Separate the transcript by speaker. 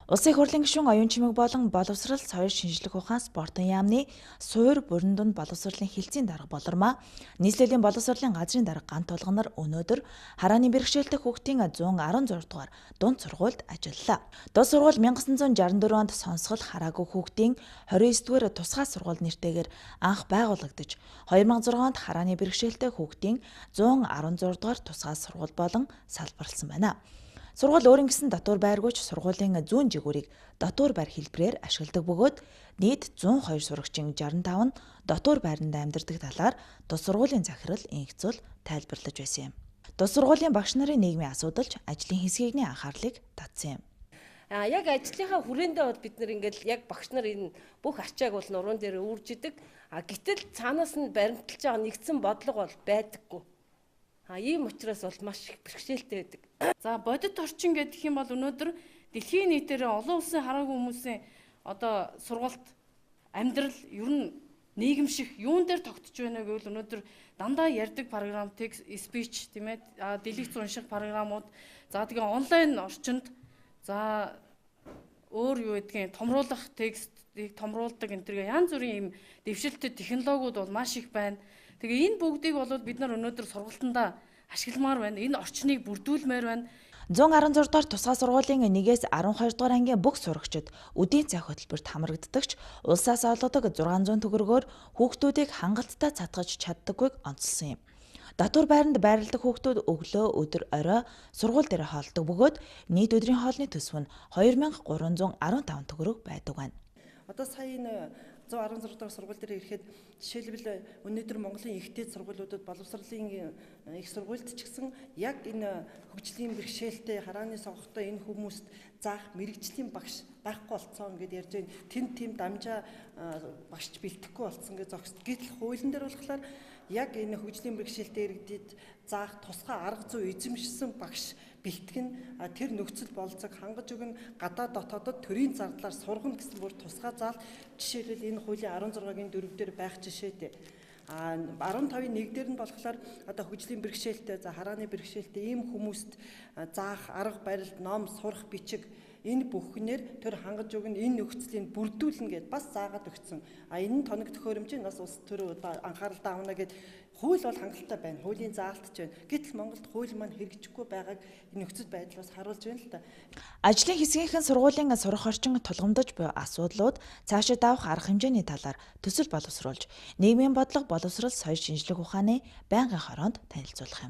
Speaker 1: Улсын их хурлын гишүүн Оюун Чимэг болон боловсрал соёл шинжлэх ухаан спортын яамны суур бүрэн дунд боловсролын хэлтсийн дарга Болормаа нийслэлийн боловсролын газрын дарга Гантулганар өнөөдөр харааны бэрхшээлтэй хүүхдийн 116 дугаар дунд сургуульд ажиллалаа. Дунд сургууль 1964 онд сонсгол хараагүй хүүхдийн 29 дугаар тусгай сургууль нэртэйгээр анх байгуулагдаж 2006 онд харааны бэрхшээлтэй хүүхдийн 116 дугаар тусгай сургууль болон салбарласан байна. Сургууль өөрийн гэсэн дотуур байргүйч сургуулийн зүүн жигүүрийг дотуур байр хэлбэрээр ашигладаг бөгөөд нийт 102 сурагчийн 65 нь дотуур байранд амьдардаг талаар тус сургуулийн захирал Инхцул тайлбарлаж байсан юм. Тус сургуулийн багш нарын нийгмийн асуудалч ажлын хэсгийгний анхаарлыг татсан юм.
Speaker 2: А яг ажлынхаа хүрээндээ бол бид нар ингээл яг багш нар энэ бүх ачааг бол нуруунд дээр үүрж идэг. А гэтэл цаанаас нь баримталж байгаа нэгдсэн бодлого бол байдаггүй. А ийм учраас бол маш их бэрхшээлтэй байдаг.
Speaker 3: За бодит орчин гэдэг юм бол өнөөдөр дэлхийн нийтээр олон улсын хараагүй хүмүүсийн одоо сургалт амьдрал ер нь нийгэмших юун дээр тогтож байна гэвэл өнөөдөр дандаа ярьдаг програм text speech тийм ээ, дэлгэц унших програмууд, за тэгээ онлайн орчинд, за өөр юу гэдгийг томруулах текстийг томруулдаг энэ төргээ янз бүрийн ийм дэвшилтэд технологиуд бол маш их байна. Тэгээ энэ бүгдийг бол бид нар өнөөдөр сургалтандаа ашигламаар байна. Энэ орчныг бүрдүүлмээр байна.
Speaker 1: 116 дугаар тусгай сургуулийн 1-ээс 12 дугаар ангийн бүх сурагчид үдийн цай хөтөлбөрт хамрагддагч улсаас олгодог 600 төгрөгөөр хүүхдүүдийг хангалттай цатгаж чаддаггүйг онцлсон юм. Дотуур байранд байрладаг хүүхдүүд өглөө, өдөр, орой сургууль дээр хооллодог бөгөөд нийт өдрийн хоолны төсөв нь 2315 төгрөг байдаг байна.
Speaker 4: Одоо сая энэ 116 дугаар сургууль дээр ирэхэд жишээлбэл өнөөдөр Монголын их дээд сургуулиудад боловсролын их сургуульд ч гэсэн яг энэ хөгжлийн бэрхшээлтэй харааны сонгохтой энэ хүмүүст заах мэрэгжлийн багш байхгүй болцсон гэдээ ярьж байна. Тэнд тийм дамжаа багшч бэлтгэхгүй болцсон гэж зогсд. Гэтэл хуулийн дээр болохоор яг энэ хөгжлийн бэрхшээлтэй иргэдэд заах тусгай арга зүй эзэмшсэн багш бэлтгэн, тэр нөхцөл бололцоог хангаж өгнө, гадаа дотоодод төрийн зардлаар сургана гэсэн бүр тусгай заалт жишээлбэл энэ хуулийн 16-гийн 4 дээр байх жишээтэй. А 15-ын 1 дээр нь болохоор одоо хөгжлийн бэрхшээлтэй, за харааны бэрхшээлтэй ийм хүмүүст заах арга барил, ном сурах бичиг энэ бүхнээр төр хангаж өгнө, энэ нөхцөлийг бүрдүүлнэ гэд бас заагаад өгсөн. А энэ нь тоног төхөөрөмжийг бас улс төр анхааралтай авна гэд хууль бол хангалттай байна. Хуулийн заалт ч байна. Гэтэл Монголд хууль маань хэрэгжихгүй байгааг энэ нөхцөл байдал бас харуулж байна л та.
Speaker 1: Ажлын хэсгийнхэн сургуулийн сурах орчин тулгамдаж буй асуудлууд цаашид авах арга хэмжээний талаар төсөл боловсруулж нийгмийн бодлого боловсрол соёл шинжлэх ухааны байнгын хороонд танилцуулах юм.